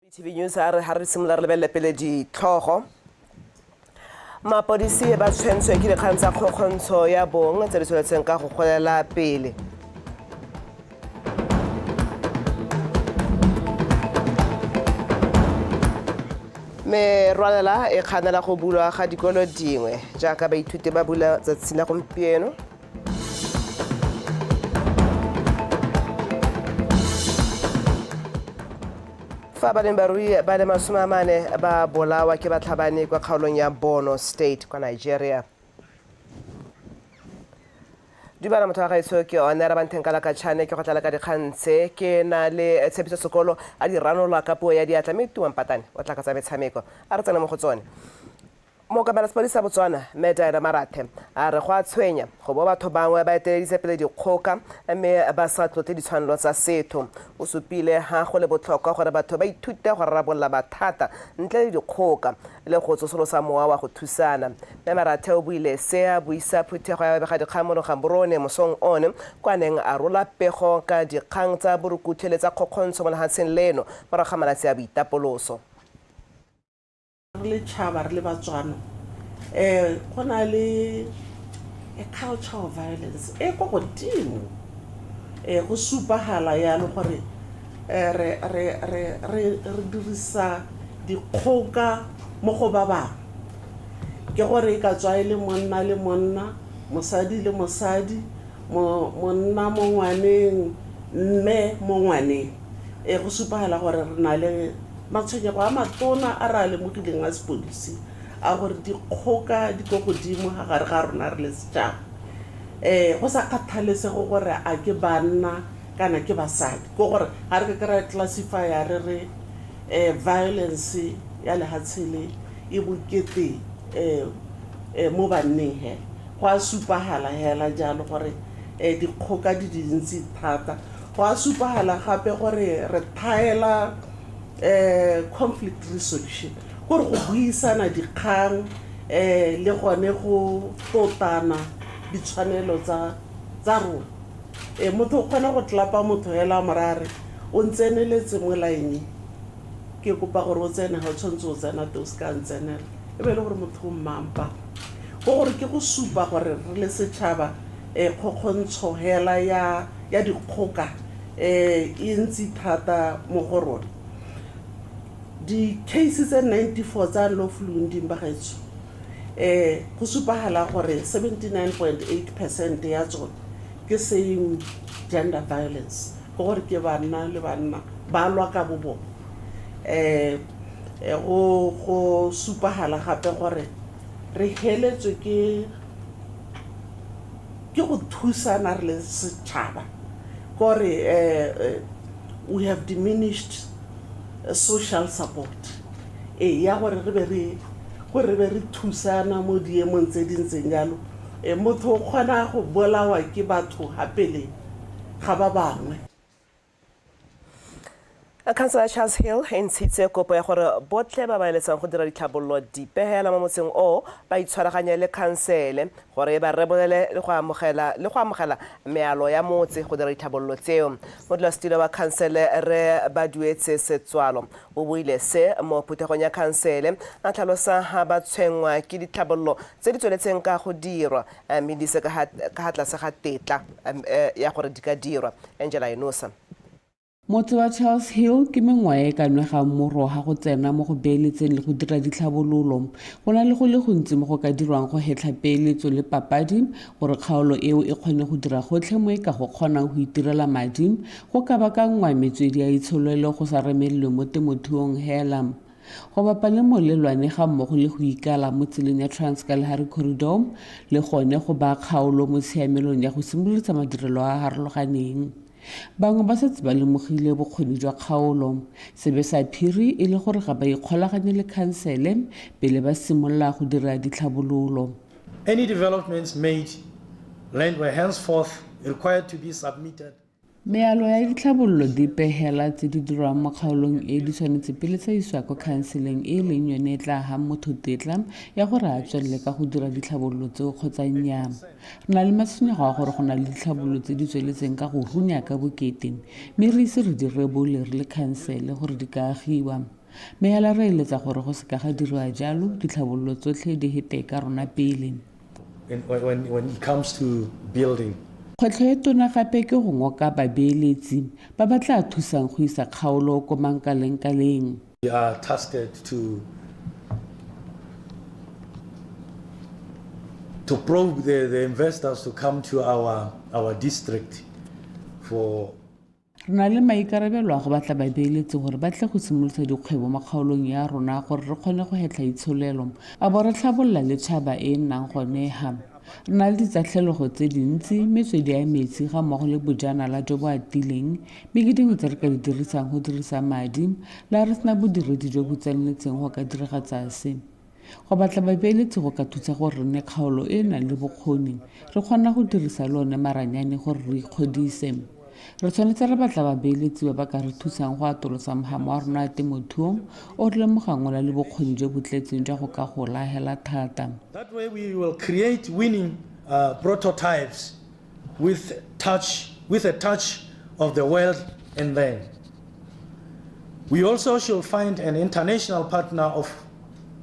BTV News a re ga re simolola re lebelele pele ditlhogo. Mapodisi ba tshwentswe ke dikgang tsa kgokgontsho ya bong tse di tsweletseng ka go golela pele. Merwalela e kganela go bulwa ga dikolo dingwe jaaka baithuti ba bula tsatsi la gompieno. Fa balemi barui ba le 40 ba bolawa ke batlhabani kwa kgaolong ya Borno State kwa Nigeria. Dumela motho wa gaetsho, ke Onera Banthenkala Katšhane, ke go tlala ka dikgang tse. Ke na le Tshepiso Sekolo a di ranola ka puo ya diatla, mme Tumo Mpatane o tla ka tsa metshameko. A re tsene mo go tsone. Mookamela sepodisi sa Botswana, Mme Diana Marathe, a re go a tshwenya go bo batho bangwe ba eteleditse pele dikgoka mme ba sa tlotle ditshwanelo tsa setho. O supile ha go le botlhokwa gore batho ba ithute go rarabolola mathata ntle le dikgoka le go tsosolosa mowa wa go thusana. Mme Marathe o buile se a buisa phuthego ya babegadikgang mono Gaborone mosong ono kwa a neng a rola pego ka dikgang tsa borukutlhi le tsa kgokgontsho mo lehatsheng leno morago ga malatsi a boitapoloso. Re le tšhaba, re le Batswana, um go na le a culture of violence e kwa godimo. Um go supagala yalo gore re dirisa dikgoka mo go ba bangwe. Ke gore e ka tswa e le monna le monna, mosadi le mosadi, monna mo ngwaneng, mme mo ngwaneng. Ee, go supagala gore re na le matshwenyego a matona a re a lemogileng a sepodisi a gore dikgoka di ko godimo ga gare ga rona re le setšhaba. Um go sa kgathalesege gore a ke banna kana ke basadi, ke gore ga re ka ke ra classify-a re re um violence ya lehatshe le e bokete um mo banneng hela. Go a supagala hela jalo gore um dikgoka di dintsi thata. Go a supagala gape gore re thaela um conflict resolution, kore go buisana dikgang um le gone go tlotana ditshwanelo tsa tsa rona. Ee, motho o kgona go tlapa motho hela a mo raya a re o ntseneletse mo line ke kopa gore o tsene ga o tshwanetse o tsena teng o se ka ntsenela, e be e le gore motho o mmampa. Ke gore ke go supa gore re le setšhaba kgokgontsho hela ya ya dikgoka e ntsi thata mo go rona. Di-case tse 94 tsa lawful wounding bagaetsho go supagala gore 79.8 percent ya tsone ke same gender violence, ke gore ke banna le banna ba lwa ka bo bone. Go supagala gape gore re heletswe ke ke go thusana re le setšhaba, kore we have diminished social support e ya gore re be re gore re be re thusana mo diemong tse di ntseng jalo. Motho o kgona go bolawa ke batho ga pele ga ba bangwe. Khansele ya Charles Hill e ntshitse kopo ya gore botlhe ba ba eletsang go dira ditlhabololo dipe hela mo motseng oo ba itshwaraganye le khansele gore e ba rebolele le go amogela le go amogela mealo ya motse go dira ditlhabololo tseo. Modulasetilo wa khansele Rre Baduetse Setswalo o buile se mo phuthegong ya khansele a tlhalosa ha ba tshwenngwa ke ditlhabololo tse di tsweletseng ka go dirwa mme di se ka ha tlase ga tetla ya gore di ka dirwa. Angela Enosa. Motse wa Charles Hill ke mengwae e ka nwegang moro ga go tsena mo go beeletseng le go dira ditlhabololo. Go na le go le gontsi mo go ka dirwang go hetlha peeletso le papadi gore kgaolo eo e kgone go dira gotlhe mo e ka go kgonang go itirela madi, go kabakanngwa metswedi ya itsholelo go sa remelelwe mo temothuong hela. Go bapa le molelwane ga mmogo le go ikala mo tseleng ya Trans-Kalahari Corridor le gone go baa kgaolo mo tshiamelong ya go simolodisa madirelo a a harologaneng. Bangwe ba setse ba lemogile bokgoni jwa kgaolo. Sebe sa phiri e le gore ga ba ikgolaganye le khansele pele ba simolola go dira ditlhabololo. Any developments made, land were henceforth required to be submitted. Mealo ya ditlhabololo dipe hela tse di dirwang mo kgaolong e di tshwanetse pele tsa isiwa kwa khanseleng e e leng yone e tla hang motho tetla ya gore a tswelele ka go dira ditlhabololo tseo kgotsa nnyaa. Re na le matshwenyego a gore go na le ditlhabololo tse di tsweletseng ka go runya ka bokete mme re ise re di rebole re le khansele gore di ka agiwa. Mme hela re eletsa gore go seka ga diriwa jalo, ditlhabololo tsotlhe di hete ka rona pele. When it comes to building. Kgwetlho e tona gape ke go ngoka babeeletsi ba ba tla thusang go isa kgaolo ko mankalengkaleng. We are tasked to probe the investors to come to our district for. Re na le maikarabelo a go batla babeeletsi gore ba tle go simolodisa dikgwebo mo kgaolong ya rona gore re kgone go hetlha itsholelo, a bo re tlhabolola le tšhaba e e nnang gone ha. Re na le ditsatlhelego tse dintsi, metswedi ya metsi ga mmogo le bojanala jo bo atileng, mme ke dingwe tse re ka di dirisang go dirisa madi le ha re sena bodiredi jo bo tseneletseng go ka diragatsa se. Go batla babeeletsi go ka thusa gore re nne kgaolo e e nang le bokgoni, re kgona go dirisa le one maranyane gore re ikgodise. Re tshwanetse re batla babeeletsi ba ba ka re thusang go atolosa mohama wa rona wa temothuo o re lemogang o na le bokgoni jo bo tletseng jwa go ka gola hela thata. That way we will create winning prototypes with a touch of the world in them. We also should find an international partner of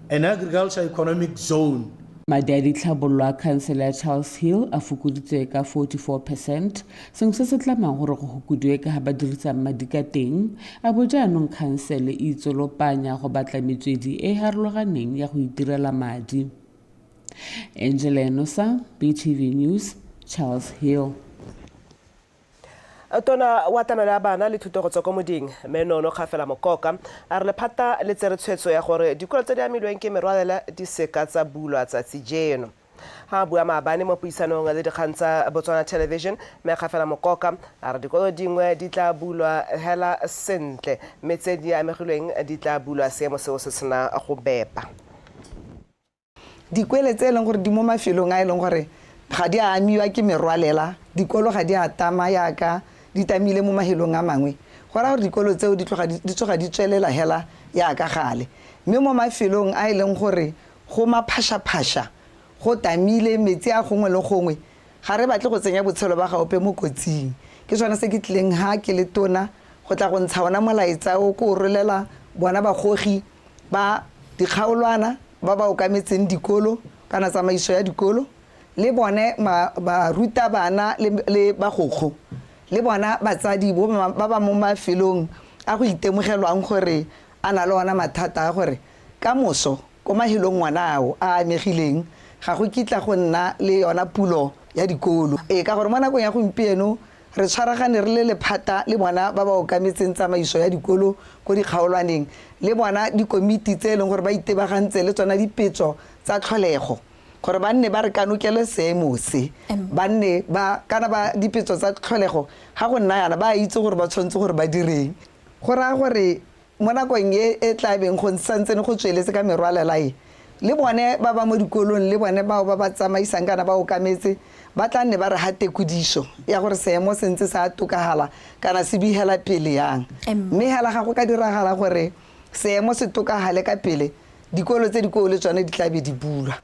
an agriculture economic zone. Madi a ditlhabololo a khansele ya Charles Hill a fokoditswe ka 44%, sengwe se se tlamang gore go hokodiwe ka ga ba dirisang madi ka teng, a bo jaanong khansele e itsolopanya go batla metswedi e e harologaneng ya go itirela madi. Angela Enosa, BTV News, Charles Hill. Tona wa tlamelo ya bana le thuto go tswa ko moding, mme Nono Kgafela Mokoka, a re lephata le tsere tshwetso ya gore dikolo tse di amilweng ke merwalela di seka tsa bulwa tsatsi jeno. Ha a bua maabane mo puisanong le dikgang tsa Botswana Television, mme Kgafela Mokoka a re dikolo dingwe di tla bulwa hela sentle, mme tse di amegilweng di tla bulwa seemo seo se sena go bepa. Dikwele tse e leng gore di mo mafelong a e leng gore ga di a amiwa ke merwalela, dikolo ga di a tama yaka di tamile mo mafelong a mangwe, go raya gore dikolo tseo di tloga di tsoga di tswelela hela yaka gale. Mme mo mafelong a e leng gore go maphašaphaša, go tamile metsi a gongwe le gongwe, ga re batle go tsenya botshelo ba gaope mo kotsing. Ke sone se ke tlileng ha ke le tona go tla go ntsha ona molaetsa o, ko o rolela bona bagogi ba dikgaolwana ba ba okametseng dikolo kana tsamaiso ya dikolo, le bone barutabana le bagokgo, le bona batsadi ba ba mo mafelong a go itemogelwang gore a na le ona mathata a gore ka moso ko mahelong ngwana ao a amegileng ga go kitla go nna le yona pulo ya dikolo. Ee, ka gore mo nakong ya gompieno re tshwaragane re le lephata le bona ba ba okametseng tsamaiso ya dikolo ko dikgaolwaneng, le bona dikomiti tse e leng gore ba itebagantse le tsona dipetso tsa tlholego, gore ba nne ba re kanokele seemo se, ba nne ba kana ba dipetso tsa tlholego ga go nna yana ba itse gore ba tshwanetse gore ba direng. Go raya gore mo nakong e e tla beng go santsene go tsweletse ka merwalela e, le bone ba ba mo dikolong le bone bao ba ba tsamaisang kana ba okametse ba tla nne ba re ha tekodiso ya gore seemo se ntse sa tokagala kana se bihela pele yang. Mme hela ga go ka diragala gore seemo se tokagale ka pele, dikolo tse dikolo le tsone di tla be di bulwa.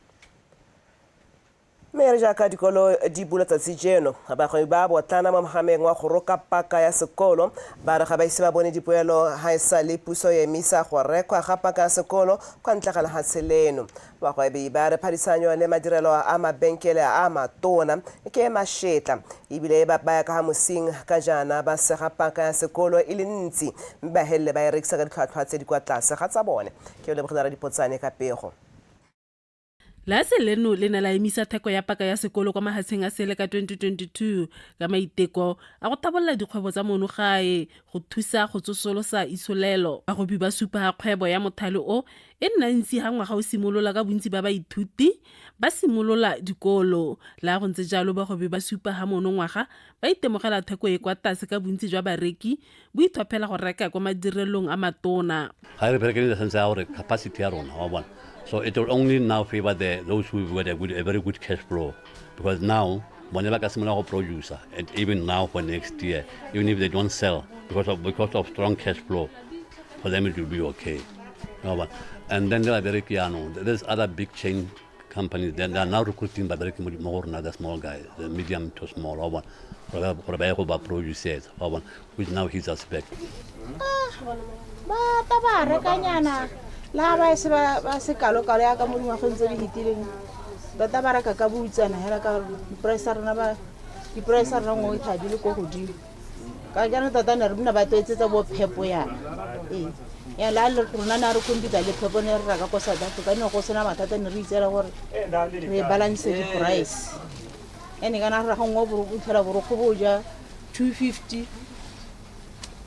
Mme re jaaka dikolo di bula tsatsi jeno, bagwebi ba botlana mo mogameng wa go roka paka ya sekolo ba re ga ba ise ba bone dipoelo ha e sa le puso e emisa go rekwa ga paka ya sekolo kwa ntle ga lehatshe leno. Bagwebi ba re phadisanyo le madirelo a mabenkele a matona ke mashetla, ebile ba baya ka ga mosing ka jaana ba sega paka ya sekolo e le ntsi, mme ba helele ba e rekisa ka ditlhwatlhwa tse di kwa tlase ga tsa bone. Ke o lebogile Radipotsane ka pego. Lehatshe leno le ne la emisa theko ya paka ya sekolo kwa mahatsheng a sele ka 2022 ka maiteko a go tlhabolola dikgwebo tsa mono gae go thusa go tsosolosa itsholelo. Bagwebi ba supa ha kgwebo ya mothale o e nna ntsi ha ngwaga o simolola ka bontsi ba baithuti ba simolola dikolo. Le ha go ntse jalo, bagwebi ba supa ha mono ngwaga ba itemogela theko e kwa tlase ka bontsi jwa bareki bo ithophela go reka kwa madirelong a matona. Ga re berekele the sense ya gore capacity ya rona wa bona. So it will only now favor those who got a very good cash flow, because now bone ba ka simolola go producer, and even now for next year, even if they don't sell because of strong cash flow, for them it will be okay. And then there are very piano. There's other big chain companies that are now recruiting babereki mo go rona, the small guys, the medium to small, wa bona, gore ba ye go ba produce, wa bona, which now hits us back. Ba ta ba rekanyana la ba se ba se kalo-kalo yaka mo dingwageng tse di fetileng. Tota ba reka ka boutsana hela ka gore di-price tsa rona ba di-price tsa rona nngwe ga di le ko godimo. Ka jaanong tota ne re nna ba toetsetsa bo phepo yana. Ee. Ya la rona na re compete le phepo ne re reka ko South Africa ne go sena mathata ne re itsela gore re balance di-price. Ene kana re ga nngwe o tlhola borokgo bo ja 250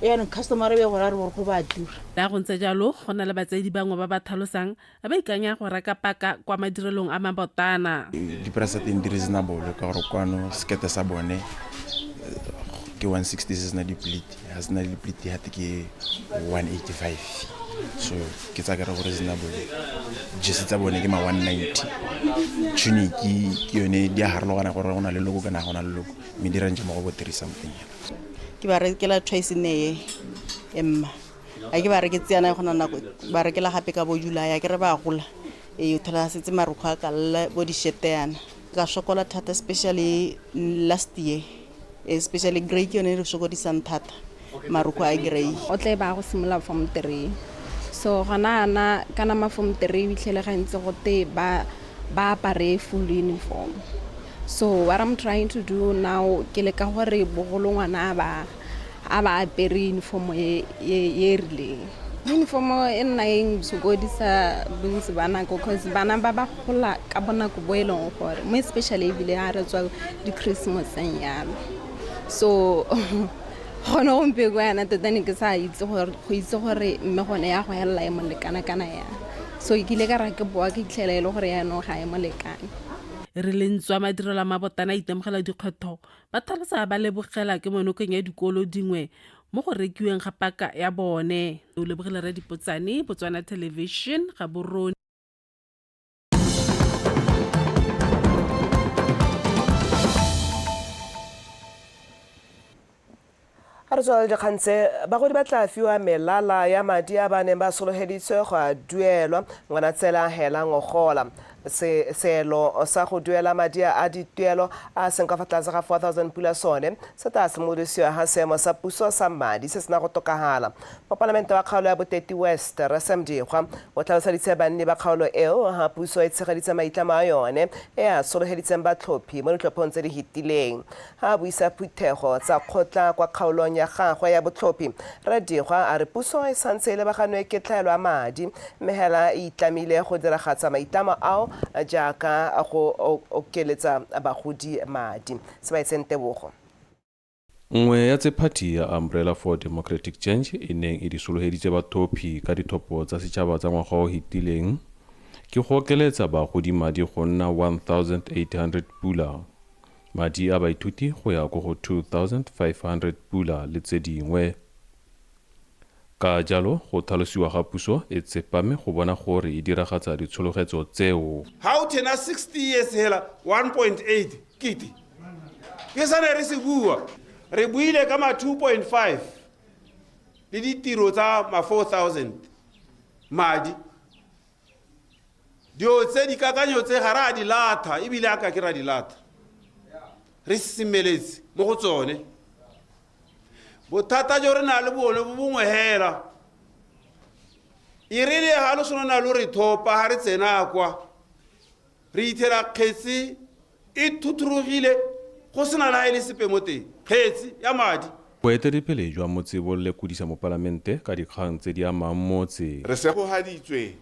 yaanong customer e be gore a re borokgo ba tura. Le go ntse jalo, go na le batsadi bangwe ba ba tlhalosang ba ikanya go reka paka kwa madirelong a mabotana. Di-price tsa teng di reasonable ka gore kwano sekete sa bone ke 160 se sena di-pleat, ga se na di-pleat gate ke 185, so ke tsaya kare go reasonable. Jese tsa bone ke ma 190, tunic ke yone di a harologana gore go na le loko kana ga go na le loko, mme di range mo go bo 3 something. Ke ba rekela twice neye emma a ke ba reketse yana go na nako ba rekela gape ka bo July a ke re ba gola e o thola setse marokgo a kalla bo dishete yana ka sokola thata, especially last year, especially grey ke yone e re sokodisang thata, marokgo a grey. O tle ba go simolola form 3, so gona ana kana ma form 3 o itlhele gantsi go te ba ba apare full uniform. So what I'm trying to do now, ke leka gore bogolo ngwana a ba apere uniform e rileng. Uniform e nna e sokodisa bontsi ba nako, cause bana ba ba gola ka bonako bo e leng gore mo especially ebile ga re tswa di-Christmaseng yalo. So gone gompieko yana tota ne ke sa itse gore go itse gore mme gone ya go helela e mo lekana kana yang, so ke ile ka ra ke boa ke itlhela e le gore yaanong ga e mo lekane. Re le ntswa madirelo a mabotana a itemogela dikgwetlho, ba tlhalosa ba lebogela ke monokeng ya dikolo dingwe mo go rekiweng ga paka ya bone. O lebogile re Dipotsane, Botswana Television, Gaborone. A re tswela dikgang tse. Bagodi ba tla fiwa melala ya madi a ba neng ba sologeditswe go a duelwa Ngwanatsela hela ngogola. Seelo sa go duela madi a dituelo a seng ka fa tlase ga 4000 pula sone se tla simolodisiwa ga seemo sa puso sa madi se sena go tokagala. Mopalamente wa kgaolo ya Boteti West, Rre Sam Dikgwa, o tlhaloseditse banni ba kgaolo eo ga puso e tshegeditse maitlamo a yone e a sologeditseng batlhophi mo ditlhophong tse di fetileng. Ga a buisa phuthego tsa kgotla kwa kgaolong ya gagwe ya botlhophi, Rre Dikgwa a re puso e santse e lebaganwe ke tlhaelo ya madi, mme hela e itlamile go diragatsa maitlamo ao jaaka go okeletsa bagodi madi. Se ba etseng tebogo. Nngwe ya tse phathi ya Umbrella for Democratic Change e neng e di sologeditse bathophi ka ditlhopho tsa setšhaba tsa ngwaga o fetileng ke go okeletsa bagodi madi go nna 1800 pula, madi a baithuti go ya ko go 2500 pula le tse dingwe. Ka jalo go tlhalosiwa ga puso e tsepame go bona gore e diragatsa ditshologetso tseo. Ha o thena 60 years hela, 1.8 kete ke sane re se bua. Re buile ka ma 2.5 le ditiro tsa ma 4000 madi. Dio tse dikakanyo tse ga re a di latha, ebile a ka ke ra di latha, re semeletse mo go tsone. Bothata jo re na le bone bo bongwe hela, e rile ga lo sena lo re thopa, ga re tsena kwa re ithela kgetse e thuthurugile, go sena le ga e le sepe mo teng, kgetse ya madi. Boeteledipele jwa motse bo lekodisa mopalamente ka dikgang tse di amang motse. Re segogaditswe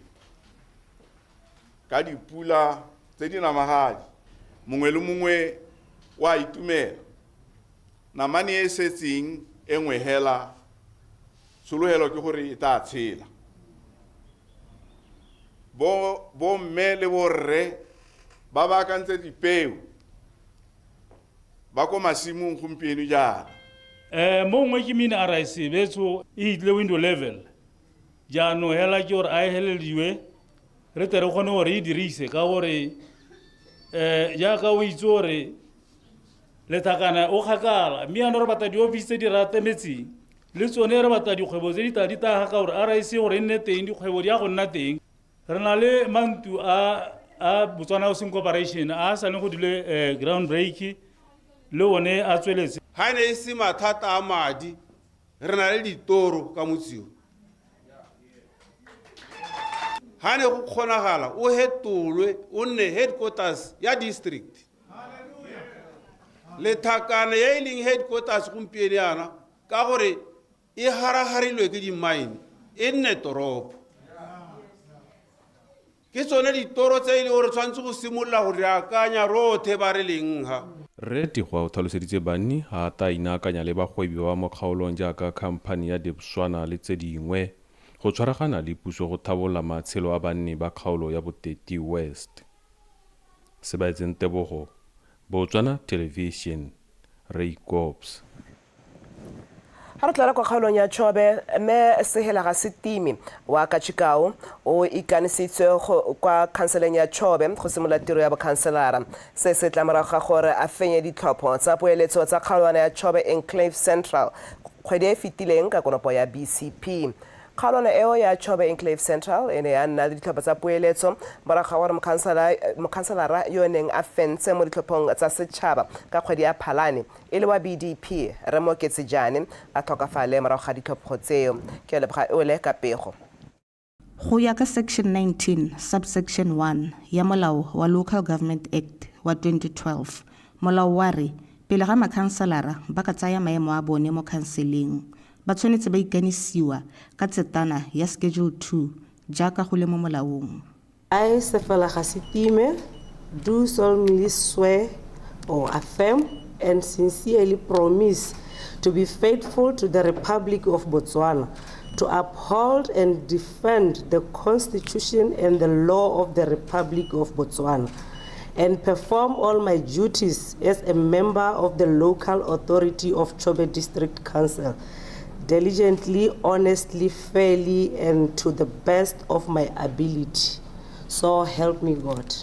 ka dipula tse di namagadi, mongwe le mongwe wa itumela. Namane e setseng e nngwe hela, tshologelo ke gore e tla tshela. Bo bomme le borre ba baakantse dipeo ba ko masimong gompieno jaana. Mo nngwe ke mine RIC betso e itlile window level, jaanong hela ke gore a e helediwe re tle re kgone gore e dirise, ka gore jaaka o itse gore Lethakana o kgakala, mme yaanong re batla di-office tse di ratemetseng le tsone, re batla dikgwebo tse di tla di taga ka gore RIC gore e nne teng, dikgwebo di ya go nna teng. Re na le mantu a Botswana Housing Corporation a sa leng go dile ground break le one a tsweletse. Ga ne e se mathata a madi, re na le ditoro ka motseo. Ga ne go kgonagala o hetolwe o nne headquarters ya district. Lethakane ya e leng headquarters gompieno yana ka gore e haragarilwe ke di-mine e nne toropo. Ke tsone ditoro tse e leng gore tshwanetse go simolola go di akanya rotlhe ba re leng ha. Rre Tigwa o tlhaloseditse banni ha a ta inaakanya le bagwebi ba ba mo kgaolong jaaka khamphani ya Debswana le tse dingwe go tshwaragana le puso go thabolola matshelo a banni ba kgaolo ya Boteti West. Sebaetseng Tebogo, Botswana Television, Raikops. Ga re tlogela kwa kgaolong ya Chobe, Mme Sehela Gasetimi wa Kachikau o ikanisitswe kwa khanseleng ya Chobe go simolola tiro ya bokhanselara. Se se tla morago ga gore a fenye ditlhopho tsa poeletso tsa kgaolwana ya Chobe Enclave Central kgwedi e e fetileng ka konopo ya BCP. Kgaolwana eo ya Chobe Enclave Central e ne ya nna le ditlhopho tsa poeletso morago ga gore mokhanselara yo neng a fentse mo ditlhophong tsa setšhaba ka kgwedi ya Phalane e le wa BDP, Rre Mooketsi Jane, a tlhokafale morago ga ditlhopho tseo. Ke a leboga Eole ka pego. Go ya ka Section 19, subsection 1 ya Molao wa Local Government Act wa 2012, molao wa re pele ga makhanselara ba ka tsaya maemo a bone mo khanseleng, ba tshwanetse ba ikanisiwa ka tsetana ya Schedule 2 jaaka go le mo molaong. I, Sefela Gasitime, do solemnly swear or affirm and sincerely promise to be faithful to the Republic of Botswana, to uphold and defend the Constitution and the law of the Republic of Botswana, and perform all my duties as a member of the local authority of Chobe District Council, diligently, honestly, fairly, and to the best of my ability. So help me God.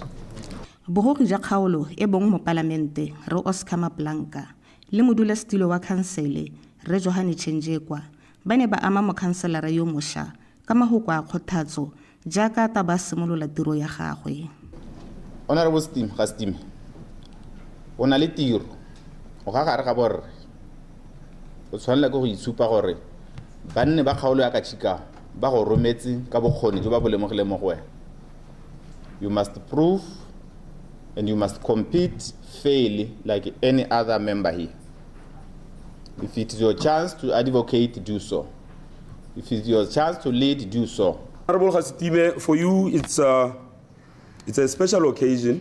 Bogogi jwa kgaolo e bong mopalamente Rre Oscar Maplanka le modulasetilo wa khansele Rre Johane Chenjekwa ba ne ba ama mokhanselara yo mosha ka mahoko a kgothatso jaaka a ta ba simolola tiro ya gagwe. Honourable Steam, ga Steam, o na le tiro, o ga gare ga borre. O tshwanela ke go itshupa gore banne ba kgaolo ya Kachikau ba go rometse ka bokgoni jo ba bo lemogileng mo go wena. You must prove and you must compete fairly like any other member here. If it is your chance to advocate, do so. If it's your chance to lead, do so. Honorable Gasitime, for you, it's a, it's a special occasion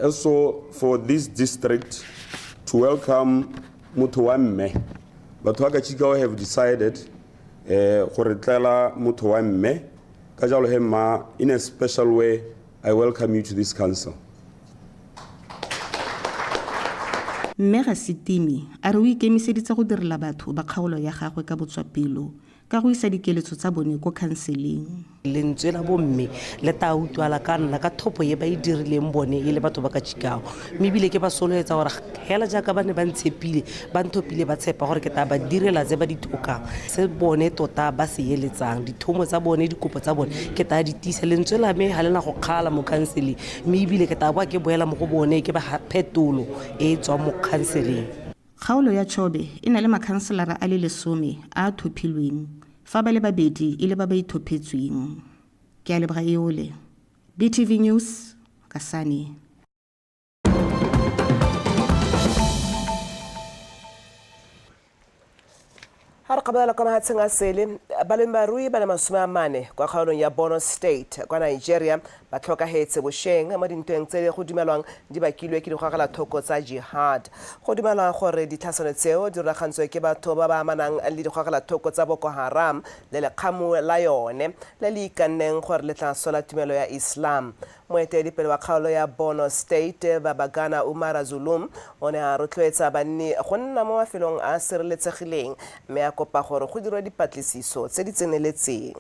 also for this district to welcome motho wa mme. Batho ba Kachikau have decided gore tlela motho wa mme. Ka jalo he mma, in a special way, I welcome you to this council. Mme Gasitime a re o ikemiseditse go direla batho ba kgaolo ya gagwe ka botswapelo ka go isa dikeletso tsa bone ko khanseleng. Lentswe la bomme le tla utlwala ka nna ka thopo e ba e dirileng bone e le batho ba Kachikau, mme ebile ke ba soloetsa gore hela jaaka ba ne ba ntshepile, ba nthopile, ba tshepa gore ke tla ba direla tse ba di thokang, se bone tota ba se eletsang, dithomo tsa bone, dikopo tsa bone ke tla di tiisa. Lentswe la me ga le na go kgala mo khanseleng, mme ebile ke tla boa ke boela mo go bone ke ba phetolo e e tswang mo khanseleng. Kgaolo ya Chobe e na le makhanselara a le lesome a a thophilweng, fa ba le babedi e le ba ba ithophetsweng. Ke a leboga Eole. BTV News, Kasane. Ga re kgabela kwa mahatsheng a sele, balemirui ba le 40 kwa kgaolong ya Borno State kwa Nigeria ba tlhokahetse bosheng mo dintweng tse go dumelwang di bakilwe ke digogelathoko tsa jihad. Go dumelwa gore ditlhaselo tseo di rulagantswe ke batho ba ba amanang le digogelathoko tsa Boko Haram le lekgamu la yone le le ikanneng gore le tla sola tumelo ya Islam. Moeteledipele wa kgaolo ya Borno State, Babagana Umara Zulum, o ne a rotloetsa banni go nna mo mafelong a a sireletsegileng mme a kopa gore go dirwe dipatlisiso tse di tseneletseng.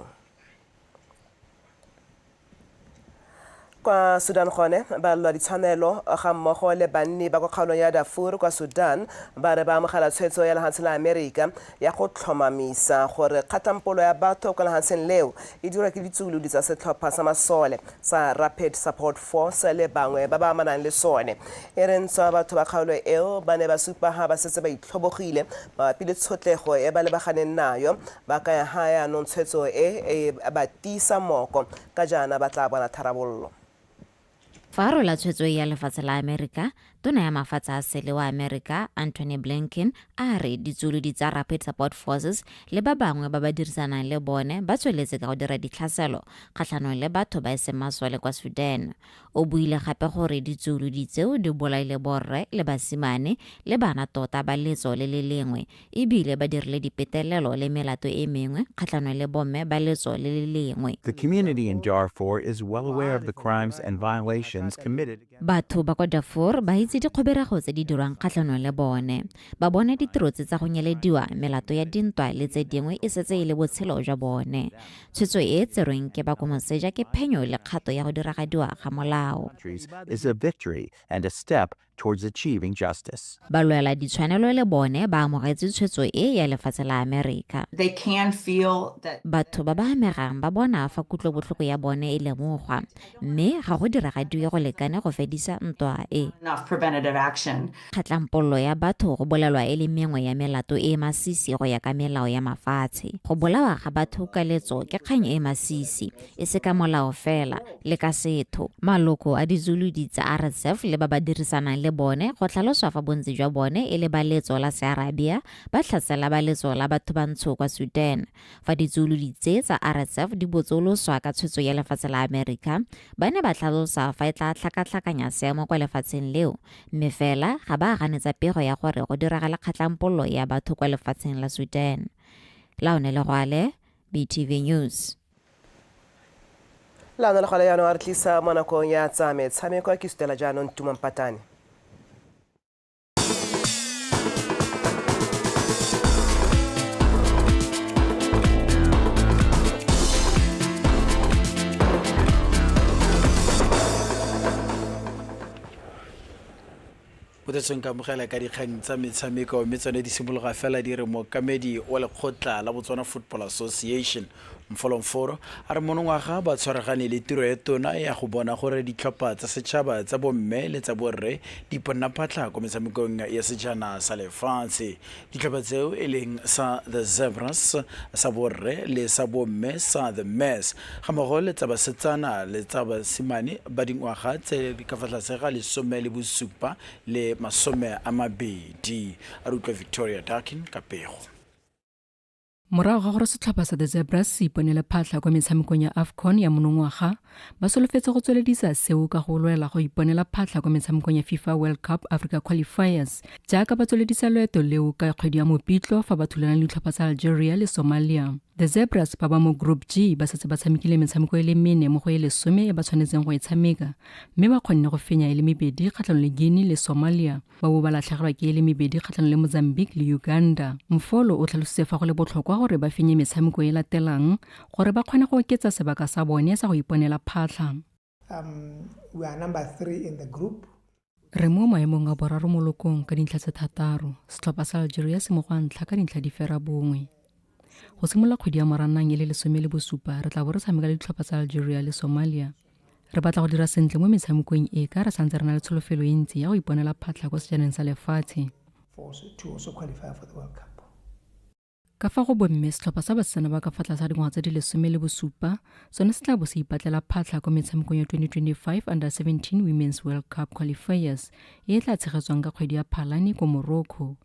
Kwa Sudan gone, balwa ditshwanelo ga mmogo le banni ba kwa kgaolong ya Darfur kwa Sudan ba re ba amogela tshwetso ya lehatshe la Amerika ya go tlhomamisa gore kgatlampolo ya batho kwa lehatsheng leo e dirwa ke ditsuolodi tsa setlhopha sa masole sa Rapid Support Force le bangwe ba ba amanang le sone. E re ntswa batho ba kgaolo eo ba ne ba supa ha ba setse ba itlhobogile mabapi le tshotlego e ba lebaganeng nayo, ba kaya ha yaanong tshwetso e e ba tiisa moko ka jaana ba tla bona tharabololo. Fa a rola tshwetso e ya lefatshe la Amerika, tona ya mafatshe a sele wa Amerika, Antony Blinken, a re ditsuolodi tsa Rapid Support Forces le ba bangwe ba ba dirisanang le bone ba tsweletse ka go dira ditlhaselo kgatlhanong le batho ba e seng masole kwa Sudan. O buile gape gore ditsuolodi tseo di bolaile borre le basimane le bana tota ba letso le le lengwe e bile ba dirile dipetelelo le melato e mengwe kgatlhanong le bomme ba letso le le lengwe. The community in Darfur is well aware of the crimes and violations committed. Batho ba kwa Darfur ba itse dikgoberego tse di dirwang kgatlhanong le bone. Ba bona ditiro tse tsa go nyelediwa, melato ya dintwa le tse dingwe e setse e le botshelo jwa bone. Tshwetso e e tserweng ke ba kwa moseja ke phenyo le kgato ya go diragadiwa ga molao. Is a victory and a step towards achieving justice. Balwela ditshwanelo le bone ba amogetse tshwetso e ya lefatshe la Amerika. They can feel that Batho ba ba amegang ba bona fa kutlobotlhoko ya bone e lemogwa, mme ga go diragadiwe go lekane go fedisa ntwa e. enough preventative action. Kgatlampollo ya batho go bolelwa e le mengwe ya melato e e masisi go ya ka melao ya mafatshe. Go bolawa ga batho ka letso ke kgang e e masisi, e se ka molao fela, le ka setho. Maloko a ditsuolodi tsa RSF le ba ba dirisanang le bone go tlhaloswa fa bontsi jwa bone e le ba letso la Searabia ba tlhasela ba letso la batho bantsho kwa Sudan. Fa ditsuolodi tse tsa RSF di botsoloswa ka tshwetso ya lefatshe la Amerika, ba ne ba tlhalosa fa e tla tlhakatlhakanya seemo kwa lefatsheng leo, mme fela ga ba ganetsa pego ya gore go diragala kgatlampollo ya batho kwa lefatsheng la Sudan. Laone Legwale, BTV News. Leano le gone jaanong a re tlisa mo nakong ya tsa metshameko ke sutela jaanong Tuma Mpatane. Botetsong ka amogela ka dikgang tsa metshameko, mme tsone di simologa fela di re mookamedi wa lekgotla la Botswana Football Association Mfolomforo a re monongwaga ba tshwaragane le tiro e tona ya go bona gore ditlhopha tsa setšhaba tsa bomme le tsa borre di iponna phatlha ko metshamekong ya sejana sa lefatshe. Ditlhopha tseo e leng sa The Zebras sa borre le sa bomme sa The Mess ga mmogo le tsa basetsana le tsa basimane ba dingwaga tse di ka fa tlase ga 17 le 20. A re utlwa Victoria Darkin ka pego. Morago ga gore setlhopha sa The Zebras se iponele phatlha kwa metshamekong ya AFCON ya monongwaga, ba solofetse go tsweledisa seo ka go lwela go iponela phatlha kwa metshamekong ya FIFA World Cup Africa Qualifiers, jaaka ba tsweledisa loeto leo ka kgwedi ya Mopitlo fa ba thulana le ditlhopha tsa Algeria le Somalia. The Zebras ba ba mo Group G ba setse ba tshamekile metshameko e le mene mo go e 10 e ba tshwanetseng go e tshameka, mme ba kgonne go fenya e le mebedi kgatlhanong le Guinea le Somalia, ba bo ba latlhegelwa ke e le mebedi kgatlhanong le Mozambique le Uganda. Mfolo o tlhalositse fa go le botlhokwa gore ba fenye metshameko e latelang gore ba kgone go oketsa sebaka sa bone sa go iponela phatlha. We are number 3 in the group. Re mo maemong a boraro mo lokong ka dintlha tse 6, setlhopha sa Algeria se mo go a ntlha ka dintlha di fera bongwe. Go simolola kgwedi ya Moranang e le 17, re tla bo re tshameka le ditlhopha tsa Algeria le Somalia. Re batla go dira sentle mo metshamekong e ka re santse re na le tsholofelo e ntsi ya go iponela phatlha kwa sejaneng sa lefatshe. Ka fa go bomme, setlhopha sa basetsana ba ka fa tlase ga dingwaga tse di 17 sone se tla bo se ipatlela phatlha kwa metshamekong ya 2025 Under 17 Women's World Cup Qualifiers e e tla tshegetswang ka kgwedi ya Phalane ko Morocco.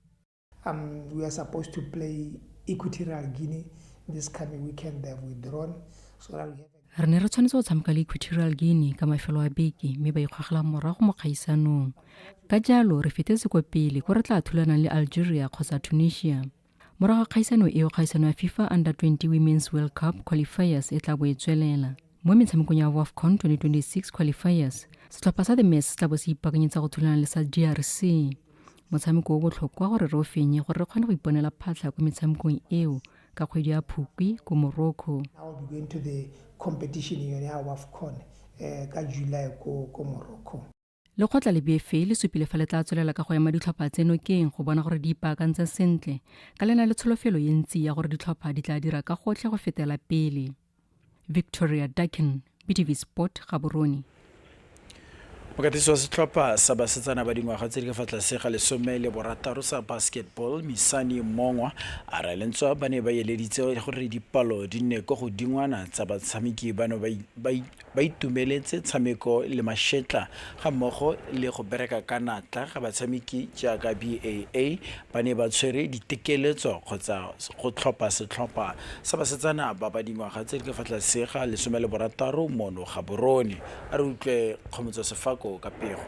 We are supposed to play Equatorial Guinea this coming weekend. They have withdrawn. So that we have Re ne re tshwanetse go tshameka le Equatorial Guinea ka mafelo a beke, mme ba ikgogela morago mo kgaisanong. Ka jalo re fetetse kwa pele ko re tla thulanang le Algeria kgotsa Tunisia. Morago ga kgaisano eo, kgaisano ya FIFA Under 20 Women's World Cup Qualifiers e tla bo e tswelela. Mo metshamekong ya WAFCON 2026 Qualifiers, setlhopha sa The Mess se tla bo se ipaakanyetsa go thulana le sa DRC. Motshameko o botlhokwa gore re o fenye gore re kgone go iponela phatlha ko metshamekong eo ka kgwedi ya Phukwi ko Morocco. Now we'll be going to the competition in ya WAFCON um ka July ko ko Morocco. Lekgotla le BFA le supile fa le tla tswelela ka go ema ditlhopha tse nokeng go bona gore di ipaakantse sentle ka le na le tsholofelo e ntsi ya gore ditlhopha di tla dira ka gotlhe go fetela pele. Victoria Dakin, BTV Sport, Gaborone. Mokatisi wa setlhopha sa basetsana ba dingwaga tse di ka fa tlase ga 16 sa basketball Misani Mongwa a re lentswa ba ne ba eleditse gore dipalo di nne kwa godingwana tsa batshameki bano ba itumeletse tshameko le mashetla ga mmogo le go bereka ka natla ga batshameki jaaka BAA ba ne ba tshwere ditekeletso kgotsa go tlhopha setlhopha sa basetsana ba ba dingwaga tse di ka fa tlase ga 16 mono Gaborone. A re utlwe Kgomotso Sefako ka pego.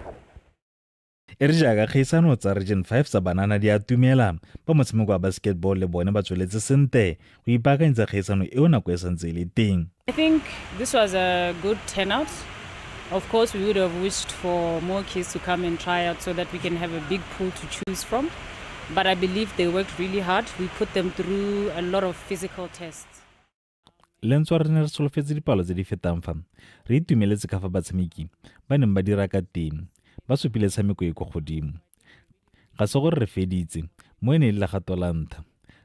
E re jaaka kgaisano tsa Region 5 tsa banana di atumela, ba motshameko wa basketball le bone ba tsweletse sente go ipaakanyetsa kgaisano eo nako e santse e le teng. I think this was a good turnout. Of course, we would have wished for more kids to come and try out so that we can have a big pool to choose from. But I believe they worked really hard. We put them through a lot of physical tests. Le ntswa re ne re solofetse dipalo tse di fetang fa, re itumeletse ka fa batshameki ba neng ba dira ka teng, ba supile tshameko e kwa godimo. Ga se gore re feditse, mo e ne e le legato la ntlha.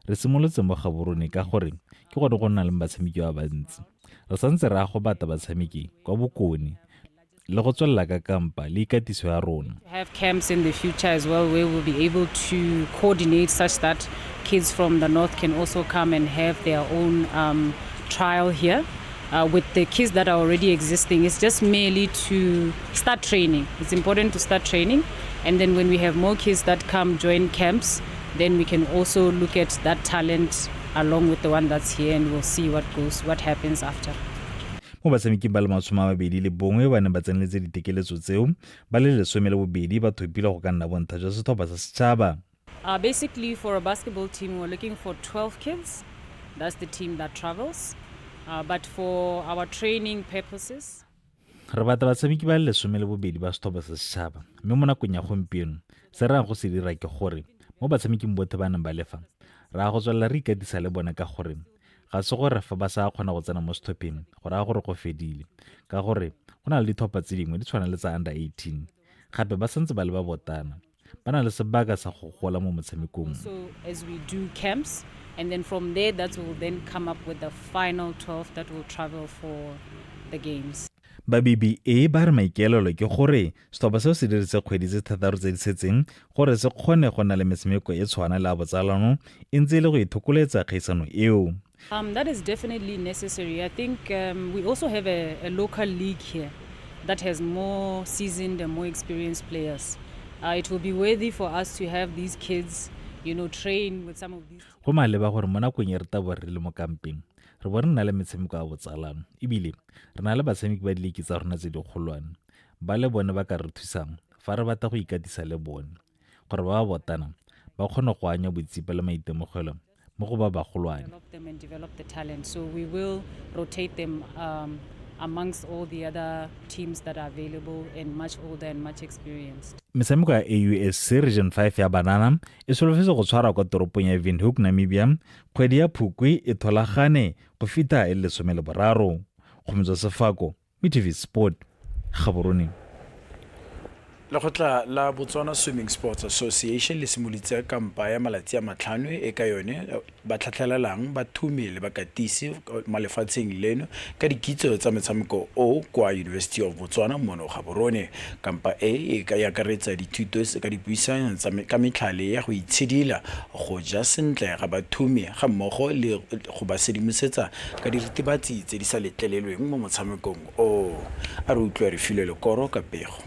Re simolotse mo Gaborone ka gore ke gone go nang le batshameki ba bantsi. Re santse re ya go bata batshameki kwa bokone le go tswelela ka kampa le ikatiso ya rona. Have camps in the future as well where we'll be able to coordinate such that kids from the north can also come and have their own trial here. With the kids that are already existing, it's just merely to start training. It's important to start training, and then when we have more kids that come join camps, then we can also look at that talent along with the one that's here, and we'll see what goes, what happens after. Mo batshameking ba le 21 ba neng ba tseneletse ditekeletso tseo, ba le 12 ba thopilwe go ka nna bontlha jwa setlhopha sa setšhaba. Basically, for a basketball team, we're looking for 12 kids. That's the team that travels. But for our training purposes, Re batla batshameki ba le 12 ba setlhopha sa setšhaba, mme mo nakong ya gompieno se re yang go se dira ke gore mo batshameking botlhe ba neng ba le fa, re ya go tswelela re ikatisa le bone ka gore ga se gore fa ba sa kgona go tsena mo setlhopheng go raya gore go fedile, ka gore go na le ditlhopha tse dingwe di tshwana le tsa under 18 gape ba santse ba le ba botana, ba na le sebaka sa go gola mo motshamekong. So as we do camps, and then from there that will then come up with the final 12 that will travel for the games. Ba BBA ba re maikaelelo ke gore setlhopha seo se dirise kgwedi tse 6 tse di setseng gore se kgone go nna le metshameko e tshwana le ya botsalano e ntse e le go ithokoletsa kgaisano eo. That is definitely necessary. I think we also have a local league here that has more seasoned and more experienced players. It will be worthy for us to have these kids, train with some of these. Go maleba gore mo nakong e re tabo re le mo kampeng, re bo re nna le metshameko ya botsalano, ebile re na le batshameki ba diliki tsa rona tse dikgolwane, ba le bone ba ka re thusang fa re batla go ikatisa le bone, gore ba ba botana ba kgone go anya botsipa le maitemogelo mo go ba bagolwane. Develop them and develop the talent. So we will rotate them amongst all the other teams that are available and much older and much experienced. Metshameko ya AUSC Region 5 ya banana e solofetse go tshwarwa kwa toropong ya Windhoek, Namibia, kgwedi ya Phukwi e tholagane go fitlha e le 13. Kgomotso Sefako, BTV Sport, Gaborone. Lekgotla la Botswana Swimming Sports Association le simolotse kampa ya malatsi a 5 e ka yone ba tlhatlhelelang bathumi le bakatisi mo lefatsheng leno ka dikitso tsa metshameko o kwa University of Botswana mono Gaborone. Kampa e e ka e akaretsa dithuto ka dipuisano tsa ka metlhale ya go itshidila, go ja sentle ga bathumi ga mmogo le go ba sedimosetsa ka diritibatsi tse di sa letlelelweng mo motshamekong o. A re utlwe re filwe lekoro ka pego.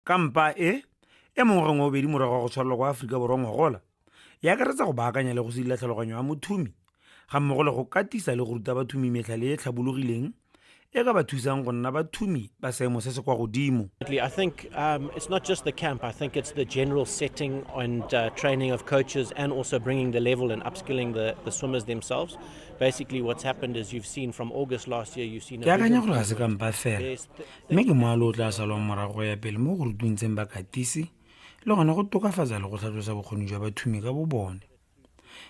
Kampa e e mo ngwageng wa bobedi morago ga go tshwarelwa kwa Aforika Borwa ngogola, e akaretsa go baakanya le go sedila tlhaloganyo ya mothumi, ga mmogo le go katisa le go ruta bathumi metlhale e e tlhabologileng e ka ba thusang go nna bathumi ba seemo se se kwa godimo. I think it's not just the camp, I think it's the general setting and training of coaches and also bringing the level and upskilling the swimmers themselves. Basically what's happened is you've seen from August last year, you've seen a Ke akanya big gore ga se kampa fela, There's mme ke moalo o tla salwang morago go ya pele mo go rutuntseng bakatisi le gone go tokafatsa le go tlhatlosa bokgoni jwa bathumi ka bo bone.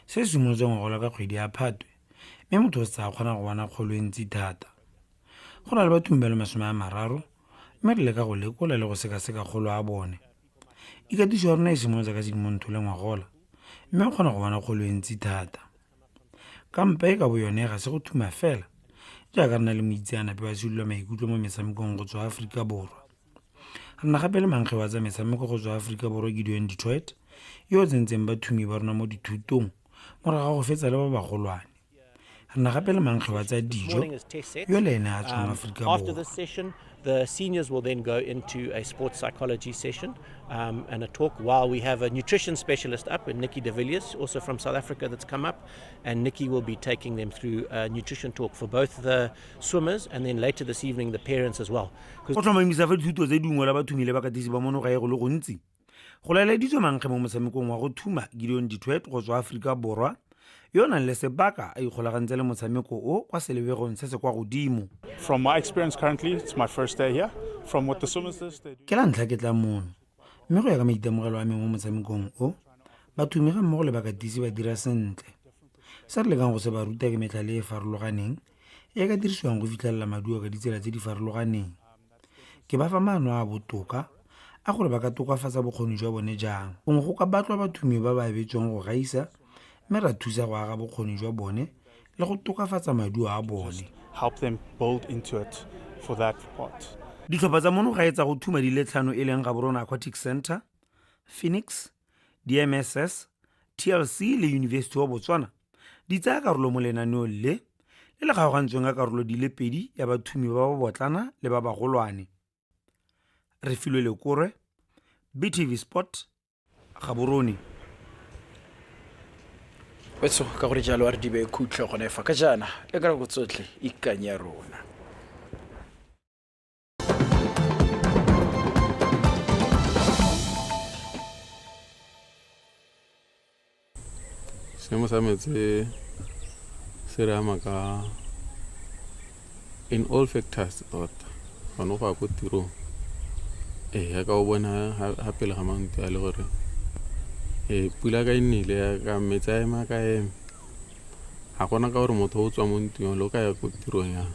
Se se simolotse ngogola ka kgwedi ya Phatwe, mme motho o setse a kgona go bona kgolo e ntsi thata. Go na le bathumi ba le 30, mme re leka go lekola le go sekaseka kgolo a bone. Ikatiso ya rona e simolotse ka Sedimonthole ngwagola, mme o kgona go bona kgolo e ntsi thata. Kampa e ka bo yone ga se go thuma fela, jaaka re na le moitseanape wa sedula maikutlo mo metshamekong go tswa Aforika Borwa. Re na gape le mankge wa tsa metshameko go tswa Aforika Borwa Gideon du Toit, yo o tsentseng bathumi ba rona mo dithutong morago ga go fetsa le ba bagolwane. Re na gape le mankge wa tsa dijo yo le ene a tswang Aforika Borwa. The seniors will then go into a sports psychology session and a talk while we have a nutrition specialist up, and Nikki de Villiers, also from South Africa, that's come up. And Nikki will be taking them through a nutrition talk for both the swimmers and then later this evening the parents as well. Go tlhomamisa fa dithuto tse dingwe la bathumi le bakatisi ba mono gae go le gontsi go laeleditswe mankge mo motshamekong wa go thuma Gideon du Toit go tswa Aforika Borwa, yo o nang le sebaka a ikgolagantse le motshameko o kwa selebegong se se kwa godimo. From my experience currently, it's my first day here. From what the swimmers did, they do. Ke la ntlha ke tla mono, mme go ya ka maitemogelo a me mo motshamekong o, bathumi ga mmogo le bakatisi ba dira sentle. Se re lekang go se ba ruta ke metlhale e e farologaneng e e ka dirisiwang go fitlhelela maduo ka ditsela tse di farologaneng. Ke ba fa maano a a botoka a gore ba ka tokafatsa bokgoni jwa bone jang. Gongwe go ka batlwa bathumi ba ba abetsweng go gaisa mme ra thusa go aga bokgoni jwa bone le go tokafatsa maduo a bone. Help them build into it for that part. Ditlhopha tsa mono gae tsa go thuma di le tlhano e leng Gaborone Aquatic Centre, Phoenix, DMSS, TLC le University wa Botswana di tsaya karolo mo lenaneong le le le kgaogantsweng ka karolo di le pedi ya bathumi ba ba botlana le ba bagolwane. Refilwe Lekorwe, BTV Sport, Gaborone. Wetso ka gore jalo a re dibe khutlo gone fa ka jaana le ka nako tsotlhe ikanya rona. Seemo sa metsi se re ama ka in all factors tota gone go ya ko tirong. Ee, yaka o bona ga pele ga mantlo a le gore ee pula ka e nnile yaka metsi a ema ka eme, ga gona ka gore motho o tswa mo ntlong le o ka ya ko tirong yang.